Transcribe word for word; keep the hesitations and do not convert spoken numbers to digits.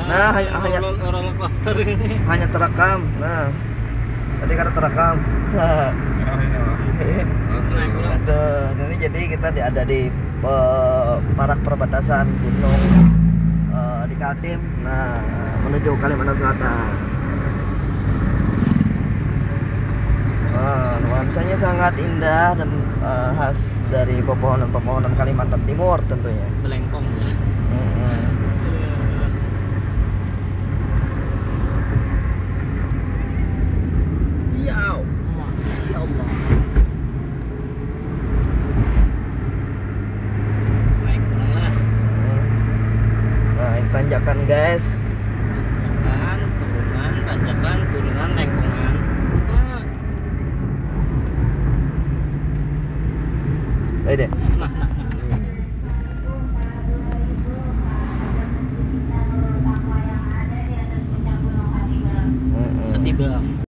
Nah, hanya hanya Roller, roller coaster ini. Hanya terekam. Nah, tadi kada terekam. Oh iya. Naik ulang. Aduh, ini jadi kita di, ada di eh, parak perbatasan gunung eh, di Kaltim. Nah, menuju Kalimantan Selatan. Wah, nuansa sangat indah dan eh, khas dari pepohonan-pepohonan Kalimantan Timur tentunya. Belengkong ya. Mm-mm. Iya. Ya Allah. Naik ulang lah. Nah, ini tanjakan, guys. Tanjakan, turunan, tanjakan, turunan, lengkongan. Wah. Eh deh. Nah, nah, nah. Mm-mm. Ketiba.